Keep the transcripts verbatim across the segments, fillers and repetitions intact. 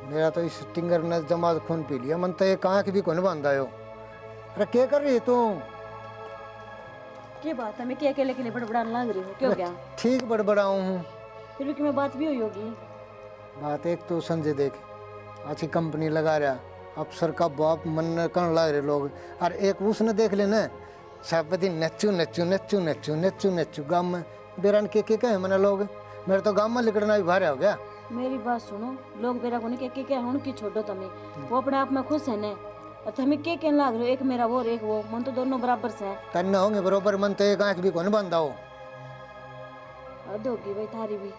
मेरा तो इस टिंगर ने जमा खून पी लिया, मन तो एक आंख भी कोनी बंद आयो। अरे, के कर रही है तू? के बात है, मैं के अकेले अकेले बड़बड़ाने लाग रही हूँ, क्यों मैं क्या? ठीक बड़बड़ाऊँ हूँ। फिर भी कि मैं बात भी हुई होगी। बात एक तो संजय देख, अच्छी कंपनी लगा रहा, अफसर का बाप मन कहने लाग रहे लोग, और एक उसने देख लेना, सब दिन नच्चू, नच्चू, नच्चू, नच्चू, नच्चू, नच्चू, गाम में बेरा ने के, के कहे मने लोग, मेरे तो गाम में लिकड़ना भी भारा हो गया। मेरी बात सुनो, लोग बेरा को नहीं के, के कहे, उनकी छोड़ो तमे, वो अपने आप में खुश है ने, और तमे के कहने लाग रहे हो, एक मेरा वो और एक वो, मन तो दोनों बराबर से। तन्ने होंगे बराबर, मन तो एक आंख भी कोनी बंद आओ। हद होगी भाई थारी भी।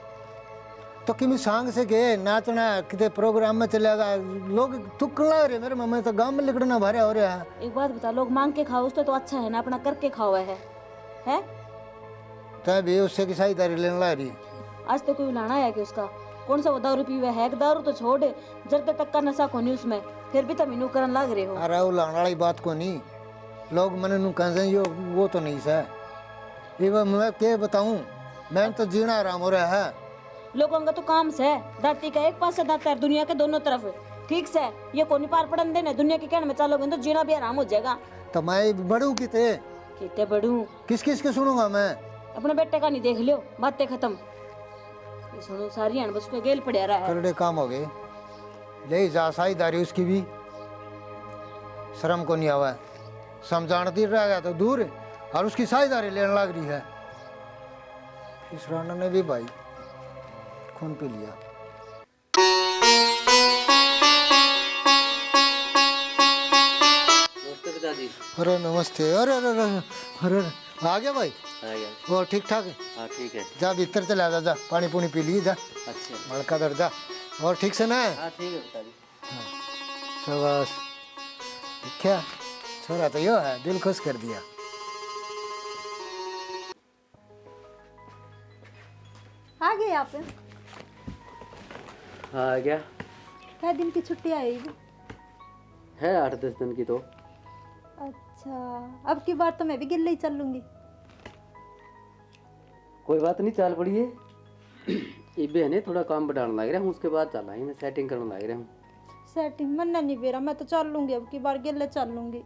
तो किमी सांग से गए नाचना, किते प्रोग्राम में चले गए, लोग थुकन लाग रहे मेरे मामा, तो गांव में लिकड़ना भारा हो रहा है। एक बात बता, लोग मांग के खाओ, उससे तो अच्छा है ना अपना करके खाओ है, है? तै भी उससे की साझेदारी लेने ला रही। आज तो कोई लाना है कि उसका? कौन सा वो दारू पीवे है? एक दारू तो छोड़, जर्दे तक का नशा कोनी उसमें, फिर भी तम इनू करन लाग रहे हो। अरे वो लाने वाली बात कोनी, लोग मने नू कह यो वो तो नहीं सै। ये वो मैं के बताऊं, मैं तो जीना आराम हो रहा है। लोगों का तो काम सै, धरती का एक पासे दाता है, दुनिया के दोनों तरफ। ठीक सै, ये कोनी पार पड़न देना, दुनिया के कहने में चलोगे तो जीना भी आराम हो जाएगा। तो मैं बड़ू किते? किते बड़ू? किस किस के सुनूंगा मैं? अपने बेटे का नहीं देख लियो, बातें खत्म। ये सुनो, सारी हन बस उसके गेल पड़या रहा है। करड़े काम हो गए। ले जा साझेदारी उसकी भी। शर्म को नहीं आवा। समझाण दी रह गया तो दूर, और उसकी साझेदारी लेने लाग रही है। इस राणा ने भी भाई खून पी लिया। नमस्ते पिताजी। अरे नमस्ते। अरे, अरे, अरे, अरे, अरे, आ गया भाई? आ गया। और ठीक ठाक? हाँ, ठीक है। जा भीतर चला जा, जा, पानी पुनी पी लिए जा। अच्छा। मलका दर जा। और ठीक से ना? हाँ, ठीक है पिताजी। हाँ। शाबाश। देखा, छोरा तो यो है, दिल खुश कर दिया। आ गए आप? हाँ, आ गया। कै दिन की छुट्टी आई? है आठ दस दिन की तो। अच्छा, अब की बार तो मैं भी गेले ही चल लूंगी। कोई बात नहीं, चाल पड़िए। इबे है ने थोड़ा काम बढ़ाने लग रहा हूँ, उसके बाद चल आएंगे, सेटिंग करने लग रहा हूँ। सेटिंग मन्ने नहीं बेरा, मैं तो चल लूंगी, अब की बार गेले चल लूंगी।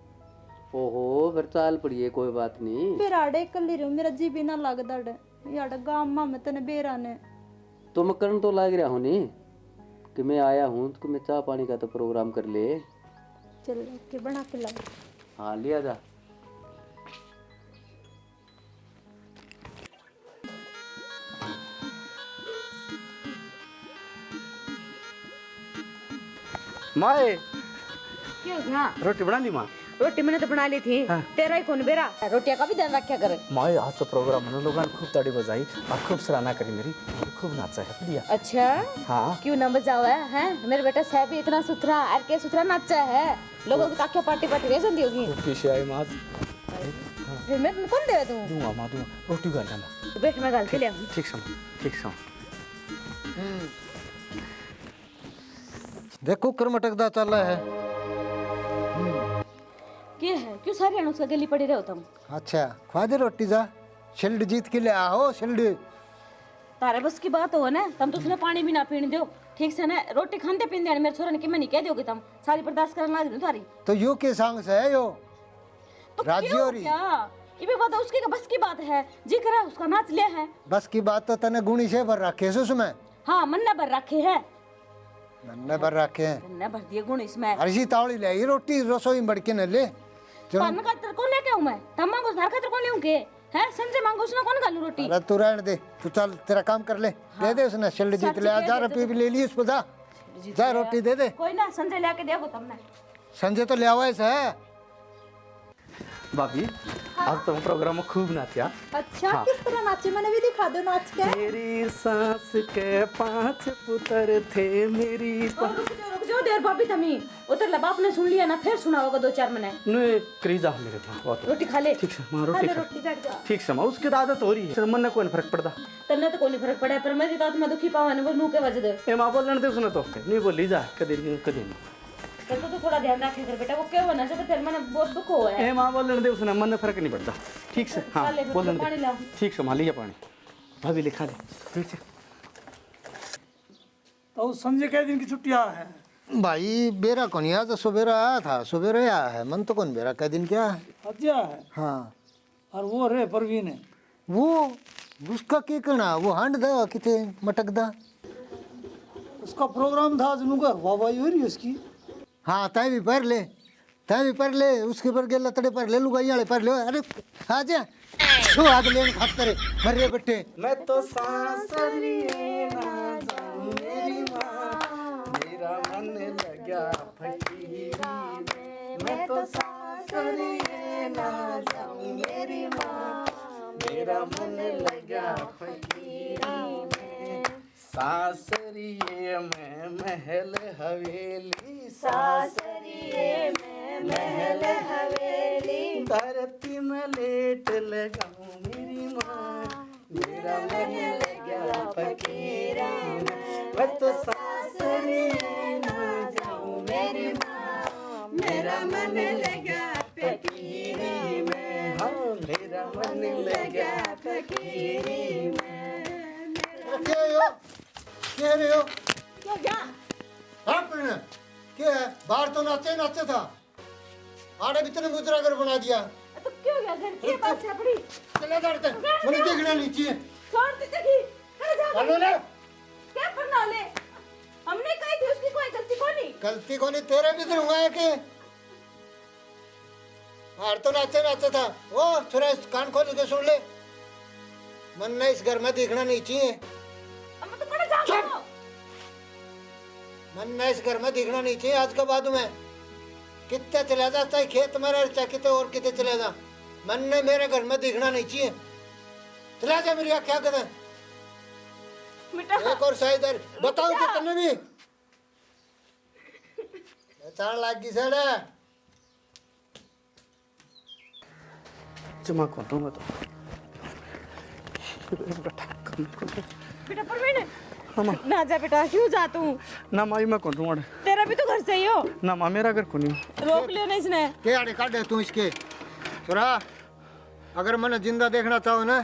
ओहो, फिर चाल पड़िए, कोई बात नहीं। फिर आड़े इकली रहूं, मेरा जी भी ना लगदा आड़े। यार गाम में तने बेरा ने। तो मैं करन तो लाग रहा हूँ नी कि मैं आया हूँ, तो मैं चाय पानी का तो प्रोग्राम कर ले। चल, के बना के ला। हाँ, लिया जा। माए, क्या हो गया? रोटी बना ली माँ? रोटी मैंने तो बना ली थी। हाँ। तेरा ही कौन बेरा, रोटियां का भी ध्यान रखा कर। माए, आज तो प्रोग्राम में लोगों ने खूब ताड़ी बजाई और खूब सराहना करी मेरी, और खूब नाचा है, बढ़िया। अच्छा? हाँ। क्यों ना बजाओ है, हैं? मेरा बेटा सै भी इतना सुथरा, और के सुथरा नाचा है। लोगों की आंखें पाटी पाटी रह जाती होगी। खूब पीछे आए माँ। फिर मैं कौन देवे तू? दूंगा माँ, दूंगा। रोटी घाल लेना। बैठ, मैं घाल के ले आऊँ। ठीक सै, ठीक सै। हम्म। देख कुकर मटकदा चला है। हम्म। के है? क्यों सारी हाण उसका गली पड़ी रहो तुम? अच्छा, खवा दे रोटी जा। शिल्ड जीत के ले आओ, शिल्ड। तारे बस की बात हो ना, तुम तो उसने पानी भी ना पीण दो। ठीक से ना, रोटी खाते पीते मेरे छोरा ने कि मैं नहीं कह दोगे तुम। सारी बर्दाश्त करने लाग रही हूँ थारी। तो यो के सांग से है यो? तो राजी क्यों हो रही? क्या? ये भी बात उसके बस की बात है, जी करा उसका नाच लिया है। बस की बात तो तने गुणी से भर रखे है उसमें। हाँ, मन्ने भर रखे है। मन्ने भर रखे हैं। मन्ने भर दिए गुण इसमें। अरे जी तावली ले आई रोटी रसोई में बड़ के न ले। चलो। तन खातर कौन लेके आऊं मैं? तम मांगो, थार खातर कौन लेऊं के? हैं? संजय मांगो, उसने कौन घालू रोटी? अरे तू रहने दे, तू चल तेरा काम कर ले। हाँ। दे दे उसने, शिल्ड जीत सच ले, कह हजार दे रुपये तू। भी ले लिए उस पर जा। शिल्ड जीत जा ले। रोटी दे दे। कोई ना, संजय लेके देगो तमने। संजय तो ले आवा इसे। भाभी, हाँ। आज तो प्रोग्राम में खूब नाचा। अच्छा, हाँ। किस तरह नाचे? मैंने भी दिखा दो नाच के। मेरी सास के पांच पुत्र थे, मेरी ओ, रुक जाओ, रुक जाओ, देर भाभी तमी। उतर ले, बाप ने सुन लिया ना, फिर सुनाओगा दो चार मने। नहीं, करी जा मेरे पास, बहुत। रोटी खा ले। ठीक सै माँ, खा रोटी ले खा। रोटी, बैठ जा। ठीक सै माँ, उसकी तो आदत हो रही है, फिर मन्ने कोई फर्क पड़ता। तन्ने तो कोई फर्क पड़ा, पर मेरी तो आत्मा दुखी पावा ने, वो नू के वजह दे। ए माँ, बोलन दे उसने तो, नहीं बोली जा, कदी नहीं, कदी नहीं। तो तू थोड़ा ध्यान रखे कर बेटा, वो क्या होना से तो फिर मैंने बहुत दुख हुआ है। ए माँ, बोलन दे उसने, मन्ने फर्क नहीं पड़ता। ठीक सै, हाँ, खा ले, फिर बोलन दे। पानी ला। ठीक सै माँ, लिया पानी। भाभी लिखा ले। ठीक सै। तो संजय कै दिन की छुट्टियां है? भाई, बेरा कोनी, आज सवेरा आया था, सवेरे आया है, मन तो कौन बेरा कै दिन क्या है। अच्छा है। हाँ। और वो रे परवीन है। वो, उसका के कहना, वो हांड दा किते मटक दा। उसका प्रोग्राम था आज, नुका वाह वाह हो रही उसकी। हाँ, तै भी पढ़ ले, तै भी पढ़ ले, उसके पर गेला तड़े पढ़ ले, लुगाई वाले पढ़ ले। अरे, आ जा। छो आग लेन खातर मर रे बट्टे। मैं तो सासरिए ना जाऊं मेरी माँ, मेरा मन लगा फकीरी में। मैं तो सासरिए ना जाऊं मेरी माँ, मेरा मन लगा फकीरी में। सासरिए में महल हवेली, सासरिए में महल हवेली। धरती में लेट लगाऊं मेरी माँ, मेरा मन लगा फकीरी में। मैं तो सासरिए ना जाऊं मेरी माँ, मेरा मन लगा फकीरी में। हाँ, मेरा मन लगा फकीरी में। क्या हो? क्या रे हो? क्या, क्या? हाँ, प्रवीण, क्या है? बाहर तो नाचे नाचे था, आड़े भी तने मुजरा घर बना दिया। तो क्या हो गया घर? अरे, बात से अपनी चला जाते। तो क्या मैंने क्या? देखना नहीं चाहिए। छोड़ दे, देखी। अरे, जा। हेलो ले। क्या करना ले? हमने कही थी, उसकी कोई गलती को नहीं। गलती को नहीं, तेरे भी तो हुआ है कि बाहर तो नाचे नाचे था। ओ छोरा, कान खोल के सुन ले, मन्ने इस घर में देखना नहीं चाहिए। अब मैं तो कड़े जाऊंगा। चुप! मन्ने इस घर में देखना नहीं चाहिए आज के बाद में। कितने चले जा, चाहे खेत में रह, चाहे कितने और कितने चले जा, मन्ने मेरे घर में देखना नहीं चाहिए। चला जा मेरी आँखें आगे से। बेटा। एक और साइड बताओ बेटा। कितने भी पहचान लाग गई सर। जमा कर दूंगा तो। बेटा, बेटा प्रवीण। हाँ माँ। ना जा बेटा, क्यों जा तू? ना माँ, मैं कौन रूंगा। तेरा भी तो घर सही हो। ना माँ, मेरा घर कोनी। रोक लियो ना इसने। के आड़े काढे तू इसके? छोरा, अगर मैंने जिंदा देखना चाहो ना,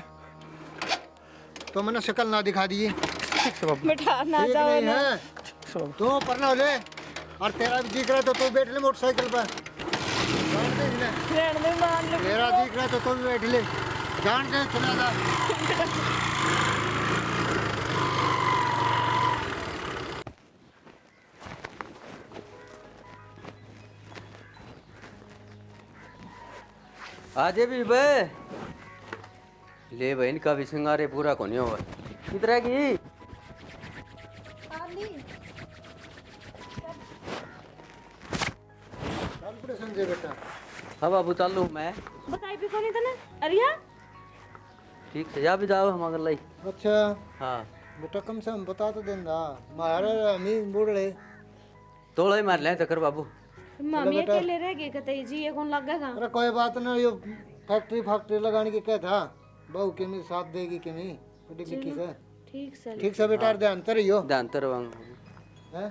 तो मैंने शक्ल ना दिखा दी। ठीक से बाबू। बेटा, ना ठीक जाओ नहीं ना। है। ठीक से बाबू। तू पढ़ना हो ले, और तेरा भी दिख रहा तो तू बैठ ले मोटरसाइकिल पर। जान दे इसने। रहने दे, मान लो। तेरा दिख रहा तो तू भी बैठ ले। जान दे, चला जा। आजे भी बे। ले भाई, इनका भी सिंगारे पूरा कोनी होवा। किधर है की? चल पड़े संजय बेटा। हाँ बाबू, चालू मैं। बताई भी कोनी तने। अरिया? ठीक से, या भी जाओ हम अगर लाई। अच्छा। हाँ। बेटा, कम से कम बता तो देंदा। मारे हम ही बूढ़ ले। तोड़ो ही मार ले चक्कर बाबू। मामी चलो बेटा। अकेले रह गए कतई जी, ये कौन लग गया? अरे कोई बात ना, यो फैक्ट्री, फैक्ट्री लगाने की क्या था? बहू के में साथ देगी कि नहीं? बड़ी चलो, बिकी से। ठीक से। ठीक से बेटा, हाँ। ध्यान तो रहियो। ध्यान तो रवांगा। हैं?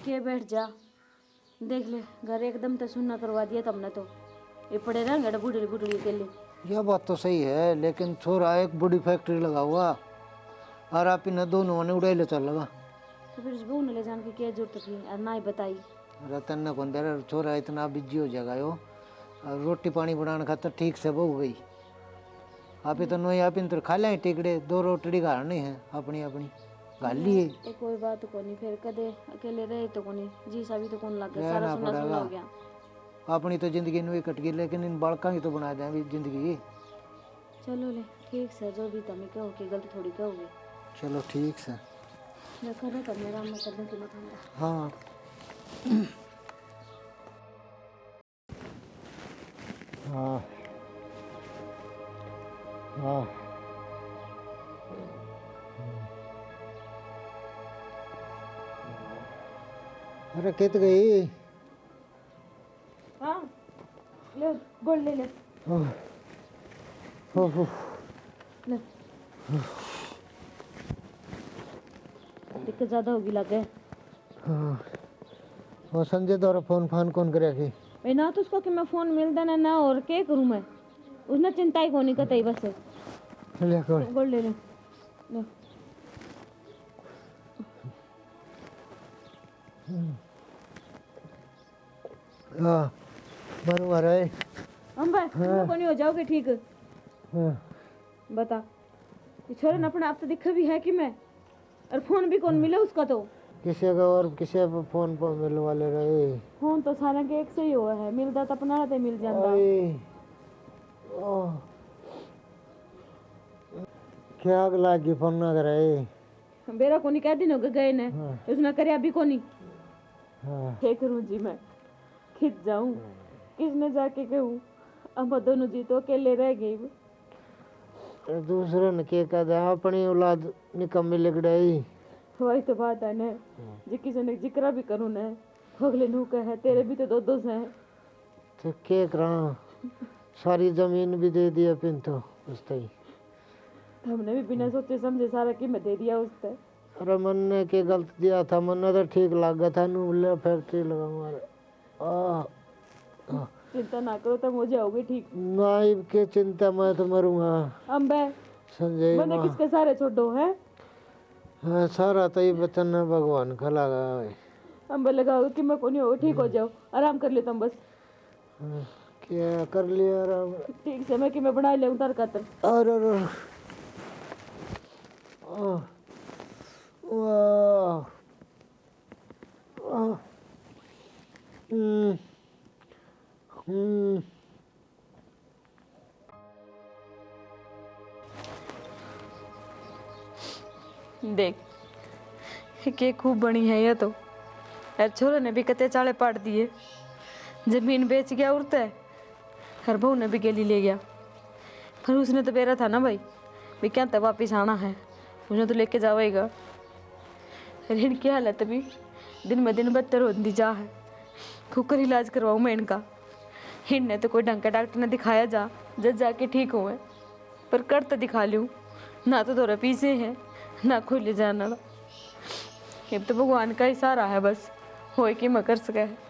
के बैठ जा। देख ले, घर एकदम तो सुन्ना करवा दिया तुमने तो। ये पड़े रहेंगे बूढ़े बूढ़े के लिए। यह बात तो सही है, लेकिन छोरा एक बड़ी फैक्ट्री लगाओगा और आप इन्हें दोनों ने उड़ाई ले चलेगा। तो फिर इस बहू ने ले जाने की क्या जरूरत थी और ना ही बताई। रतन ने कौन दे रहा, छोरा इतना बिजी हो जाएगा यो, और रोटी पानी बनाने खातर ठीक से बहू गई। आप ही तो नोई, आप ही तो खा लें टिकड़े, दो रोटड़ी घालनी है अपनी अपनी, घाल लिए। तो कोई बात कोनी, फिर कदे अकेले रहे तो कोनी, जी सा भी तो कौन लगे, सारा सुना सुना हो गया। अपनी तो जिंदगी नोई कट गई, लेकिन इन बालकां की तो बना दें अभी जिंदगी। चलो ले, ठीक से, जो भी तमी कहोगे, गलत थोड़ी कहोगे। चलो ठीक से। मैं करूँ तो मेरा, मैं कर दूँ कि मैं ठंडा। हाँ। हाँ। हाँ। अरे, कित गई? हाँ, ले, गोल ले ले। हाँ। हाँ, हाँ। ले। दिक्कत ज्यादा होगी लागे। हाँ। और संजय द्वारा फोन फान कौन करे की? ए ना तो उसको कि मैं फोन मिलता ना, ना और के करूँ मैं? उसने चिंता ही कोनी कतई बस। ले, गोल। गोल ले ले। ले। हाँ, मर मारा है। हम बस, हाँ। कोनी हो जाओगे ठीक। हाँ। बता, ये छोरे ने अपने आप तो दिखा भी है कि मैं, और फोन भी कौन मिले उसका तो। किसी का और किसी पे फोन पर मिलवा ले रहे। फोन तो सारे के एक से ही हुआ है, मिलता तो अपना हाथ ही मिल जाता। ओए, ओह। क्या आग लाग गई फोन ना करे? बेरा कोनी, कै दिन हो गए गए ने। हाँ। उसने करया भी कोनी। हाँ। के करूं जी मैं, खिच जाऊं, हाँ। किसने जाके कहूं? अब दोनों जी तो अकेले रह गए। ए, दूसरे ने के कह दे, अपनी औलाद निकम्मी लिकड़ाई। वही तो बात है ने, हाँ। जी किसी ने जिक्रा भी करूं ने, तो अगले नू कहे, तेरे भी तो दो दो से। तो के करा, सारी जमीन भी दे दिया पिन तो उसते ही। हमने भी बिना सोचे समझे सारा कीमत दे दिया उसते। अरे मन्ने के गलत दिया था, मन्ने तो ठीक लागा था, नू ले फिर के लगा मारे। आ, आ। चिंता ना करो, तुम हो जाओगे ठीक। ना, इब के चिंता, मैं तो मरूंगा। अम्बे, संजय मन्ने माँ। किसके सारे छोड़ो है? हाँ, सारा तो ये वचन है भगवान का लगा है। अम्बे लगाओ कि मैं कोनी हो, ठीक हो जाओ, आराम कर ले तुम बस। हाँ, क्या कर लिया आराम? ठीक से मैं कि मैं बना ले उतार खातर। अरे, अरे, अरे। आ, वाह। आ, हम्म, हम्म। देख, के खूब बनी है ये तो। यार, छोरे ने भी कते चाले पाट दिए, जमीन बेच गया उरते, हर बहू ने भी गेली ले गया। पर उसने तो बेरा था ना भाई, भी क्या तब वापिस आना है, उसने तो लेके जावेगा। अरे, इनकी हालत भी दिन में दिन बदतर होती जा है। खुकर इलाज करवाऊँ मैं इनका। इनने तो कोई ढंग का डॉक्टर ने दिखाया जा, जब जाके ठीक हुए। पर कर तो दिखा लूँ, ना तो थोड़ा पीछे है, ना कोई ले जाने वाला। ये तो भगवान का ही सहारा है बस, होए कि मैं कर सके है।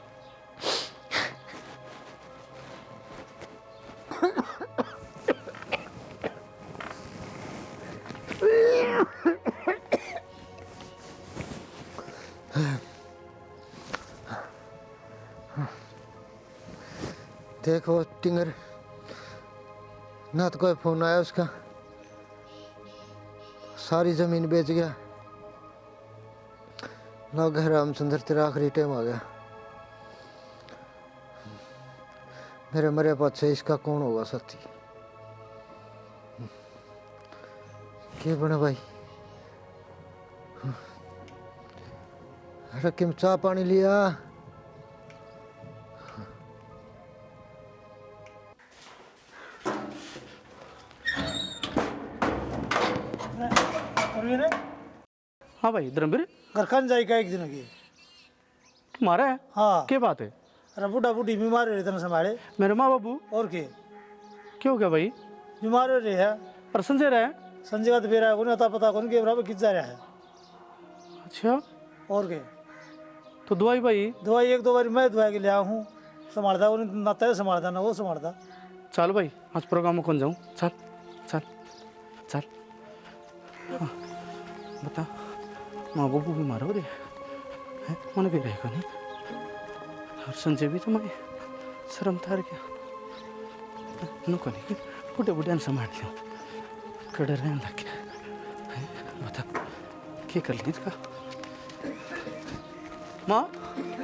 देखो टिंगर, ना तो कोई फोन आया उसका, सारी जमीन बेच गया। लो घर रामचंद्र, तेरा आखिरी टाइम आ गया। मेरे मरे पाछे इसका कौन होगा साथी? के बने भाई? अरे किम चाह पानी लिया? और ये रे? हाँ भाई, धर्मवीर। घर कान जाई का एक दिन की? तुम्हारा है? हाँ। के बात है? अरे बूढ़ा बूढ़ी बीमार हो रहे, तने संभाले। मेरे माँ बाबू? और के? क्यों क्या भाई? बीमार हो रहे हैं। और संजय रहे? संजय का तो बेरा है, कोनी अता पता, कोनी के बराबर कित जा रहा है। अच्छा। और के? तो दवाई भाई? दवाई एक दो बार मैं दवाई के लिया हूँ, संभालता, कोनी नाता है संभालता, ना वो संभालता। चल भाई, आज प्रोग्राम में कौन जाऊँ? चल, चल, चल। हाँ, बता, माँ बाबू बीमार हो रहे हैं, मन भी रहेगा नहीं। और संजय भी तो मैं शर्म तार गया। नु कहने के बूढ़े बूढ़े ने संभाल लियो, कड़े रहने लग गया। हैं, बता, के कर ली इसका? माँ?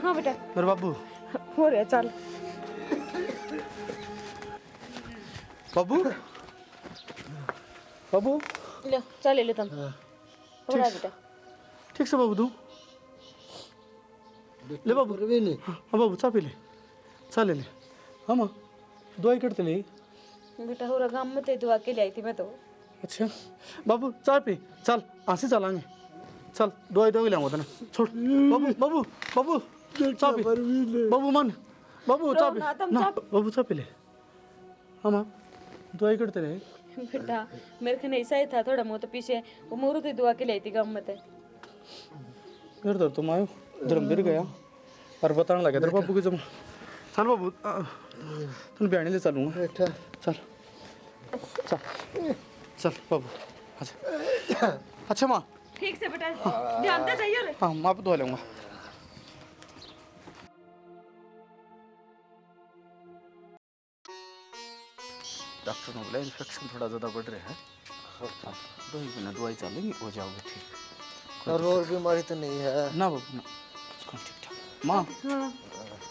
हाँ बेटा। मेरे बाबू। हो रहा, चल। बाबू? बाबू? ले, चल ले ले तुम। हाँ। पकड़ा ठीक से, बेटा। ठीक से बाबू तू। ले बाबू। परवीन। हाँ बाबू, चाय पी ले। चाय ले ले। हाँ माँ, दवाई कट ले। बेटा, हो रहा गांव में ते दवा के ले आई थी मैं तो। अच्छा बाबू, चाय पी। चल, आसी चलांगे। चल, दवाई दो के ले आऊंगा तने। छोड़। बाबू, बाबू, बाबू, चाय पी। परवीन। बाबू मन, बाबू, रो चाय पी। ना, तुम ना, चाय बाबू, चाय पी ले। हाँ माँ, दवाई करते रहे। बेटा, मेरे को नहीं सही था, थोड़ा बहुत पीछे वो मोरू तो दुआ के ले आई थी गाँव में ते। घर धर तुम आयो, धर्मवीर गया और बताने लगा तेरे बाबू को जब। चल बाबू, आ, तने बयानी ले चलूंगा। बेटा। चल। चल, चल बाबू, अच्छा। अच्छा माँ। ठीक से बेटा, ध्यान दे जाइयो रे। हाँ, मैं आप धो लूँगा। डॉक्टर ने बोला इन्फेक्शन थोड़ा ज़्यादा बढ़ रहा है। हाँ, दो एक महीना दवाई चलेगी, हो जाओगे ठीक। कोई और, और दिक्कत बीमारी तो नहीं है? ना बाबू, ना, कुछ कौन ठीक ठाक। माँ। हाँ,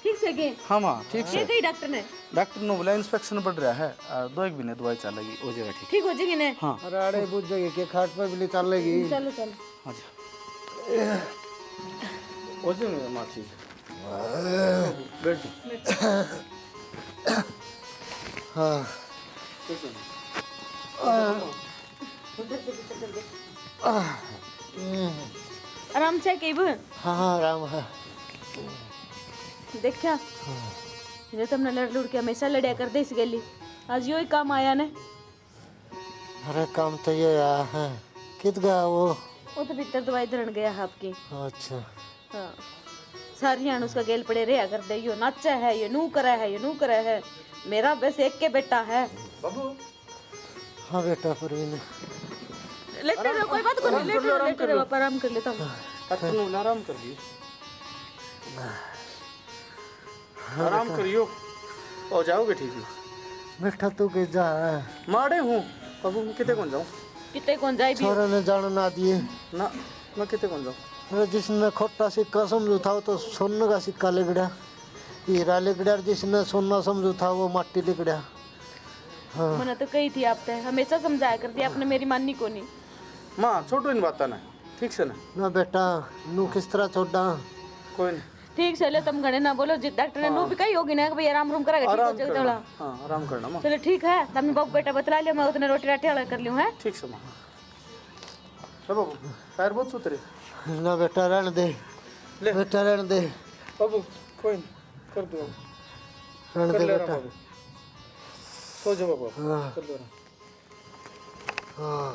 ठीक से गए? हाँ माँ, ठीक से। ये कही डॉक्टर ने? डॉक्टर ने बोला इन्फेक्शन बढ़ रहा है, आ, दो एक महीने दवाई चलेगी, हो जाएगा ठीक। ठीक हो जाएगी ने? हाँ। अरे, अरे, बुझ जाएगी कि खाट पे भी ले चलेगी। चलो, चलो। अच्छा। हो जाएगा माँ ठीक। बैठ जा। हाँ। आराम से के बू? हाँ, हाँ, आराम है। देखा, ये तुमने लड़ लुड़ के हमेशा लड़या कर दे इस गेली। आज यो ही काम आया ने। अरे, काम तो ये आया है। कित गया वो? वो तो भीतर दवाई धरण गया है आपकी। अच्छा। हाँ। सारी हाण उसका गेल पड़े रहा कर दे, यो नाचे है, यो नू करे है, यो नू करे है। मेरा बस एक के बेटा है। बाबू। हाँ बेटा, परवीन। लेटे रहो, कोई बात कोनी, आराम कर लेटे लो, रहो, आराम लेटे कर रहो, लो। आप आराम कर लेता हूँ। हाँ। डॉक्टर ने बोला आराम कर ली। हाँ, आराम बेटा। करियो, हो जाओगे ठीक। बेटा, तू के जा। माड़े हूँ, बाबू, मैं किते कौन जाऊँ? किते कौन जाए भी? छोरे ने जान ना दिए। ना, मैं किते कौन जाऊँ? अरे, जिसने खोटा सिक्का समझू था, वो तो सोने का सिक्का लिकड़ा। हीरा लिकड़ा, जिसने सोना समझू था, वो माटी लिकड़ा। हाँ। मैंने तो कही थी आप ते, हमेशा समझाया कर दी आपने, मेरी माननी कोनी। माँ, छोड़ो इन बातां ने, ठीक से ना? ना बेटा, नू किस तरह छोड़ा? कोई नहीं। ठीक से ले, तुम घणे ना बोलो, जित डॉक्टर ने नू भी कही होगी ना कि भाई आराम रूम करेगा, ठीक हो आराम जाएगा करना। थोड़ा। हाँ, आराम करना माँ। चलो ठीक है, तुमने बाबू बेटा बतला लिया, मैं उतने रोटी राटी वाला कर लूँ, है? ठीक से माँ। ले बाबू, पैर बहुत सुतरे। ना बेटा, रहने दे। ले। बेटा, रहने दे। बाबू, कोई नहीं, कर दो। रहने कर दे ले आराम बेटा। बाबू। सो जाओ बाबू, हाँ। कर लो आराम। हाँ।